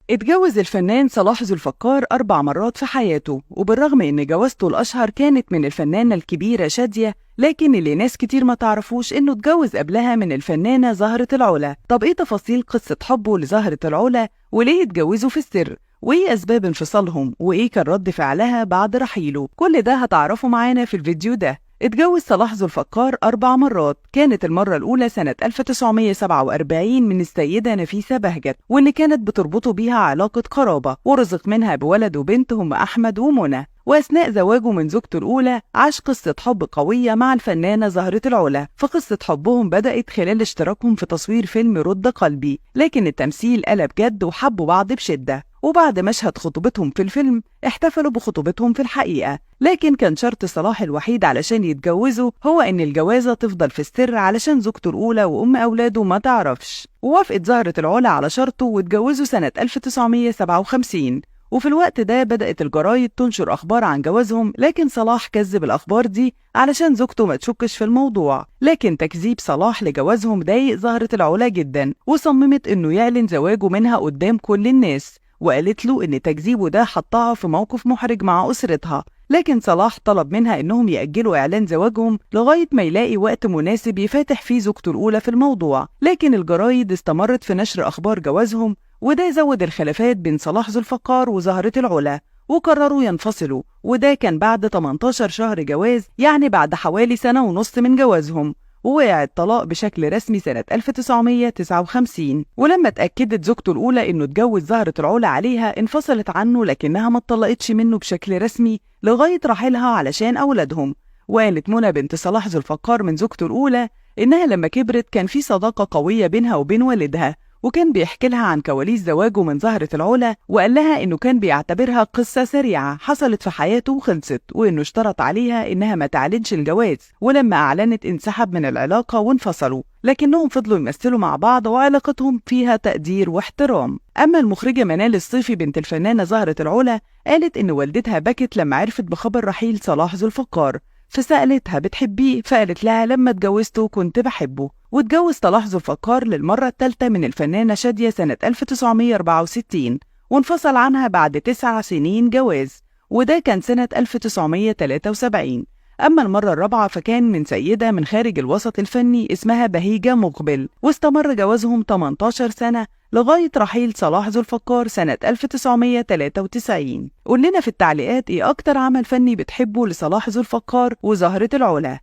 اتجوز الفنان صلاح ذو الفقار 4 مرات في حياته، وبالرغم إن جوازته الأشهر كانت من الفنانة الكبيرة شادية، لكن اللي ناس كتير ما تعرفوش إنه اتجوز قبلها من الفنانة زهرة العلا. طب إيه تفاصيل قصة حبه لزهرة العلا؟ وليه اتجوزوا في السر؟ وإيه أسباب انفصالهم؟ وإيه كان رد فعلها بعد رحيله؟ كل ده هتعرفه معانا في الفيديو ده. اتجوز صلاح ذو الفقار 4 مرات. كانت المرة الأولى سنة 1947 من السيدة نفيسة بهجت، واللي كانت بتربطه بيها علاقة قرابة، ورزق منها بولد وبنت هم أحمد ومنى. وأثناء زواجه من زوجته الأولى عاش قصة حب قوية مع الفنانة زهرة العلا، فقصة حبهم بدأت خلال اشتراكهم في تصوير فيلم رد قلبي، لكن التمثيل قلب جد وحبوا بعض بشدة. وبعد مشهد خطوبتهم في الفيلم احتفلوا بخطوبتهم في الحقيقة، لكن كان شرط صلاح الوحيد علشان يتجوزوا هو إن الجوازة تفضل في السر علشان زوجته الأولى وأم أولاده ما تعرفش. ووافقت زهرة العلا على شرطه واتجوزوا سنة 1957. وفي الوقت ده بدأت الجرايد تنشر أخبار عن جوازهم، لكن صلاح كذب الأخبار دي علشان زوجته ما تشكش في الموضوع. لكن تكذيب صلاح لجوازهم ضايق زهرة العلا جدا، وصممت إنه يعلن زواجه منها قدام كل الناس، وقالت له إن تكذيبه ده حطها في موقف محرج مع أسرتها. لكن صلاح طلب منها إنهم يأجلوا إعلان زواجهم لغاية ما يلاقي وقت مناسب يفاتح فيه زوجته الأولى في الموضوع. لكن الجرايد استمرت في نشر أخبار جوازهم، وده زود الخلافات بين صلاح ذو الفقار وزهرة العلا، وقرروا ينفصلوا. وده كان بعد 18 شهر جواز، يعني بعد حوالي 1.5 سنة من جوازهم. ووقع الطلاق بشكل رسمي سنة 1959. ولما اتأكدت زوجته الأولى إنه اتجوز زهرة العلا عليها انفصلت عنه، لكنها ما اتطلقتش منه بشكل رسمي لغاية رحيلها علشان أولادهم. وقالت منى بنت صلاح ذو الفقار من زوجته الأولى إنها لما كبرت كان في صداقة قوية بينها وبين والدها، وكان بيحكي لها عن كواليس زواجه من زهرة العلا، وقال لها إنه كان بيعتبرها قصة سريعة حصلت في حياته وخلصت، وإنه اشترط عليها إنها ما تعلنش الجواز، ولما أعلنت انسحب من العلاقة وانفصلوا، لكنهم فضلوا يمثلوا مع بعض وعلاقتهم فيها تقدير واحترام. أما المخرجة منال الصيفي بنت الفنانة زهرة العلا قالت إن والدتها بكت لما عرفت بخبر رحيل صلاح ذو الفقار، فسألتها بتحبيه؟ فقالت لها لما اتجوزته كنت بحبه. واتجوز صلاح ذو الفقار للمرة الثالثة من الفنانة شادية سنة 1964، وانفصل عنها بعد 9 سنين جواز، وده كان سنة 1973. أما المرة الرابعة فكان من سيدة من خارج الوسط الفني اسمها بهيجة مقبل، واستمر جوازهم 18 سنة لغاية رحيل صلاح ذو الفقار سنة 1993. قول لنا في التعليقات إيه أكتر عمل فني بتحبه لصلاح ذو الفقار وزهرة العلا.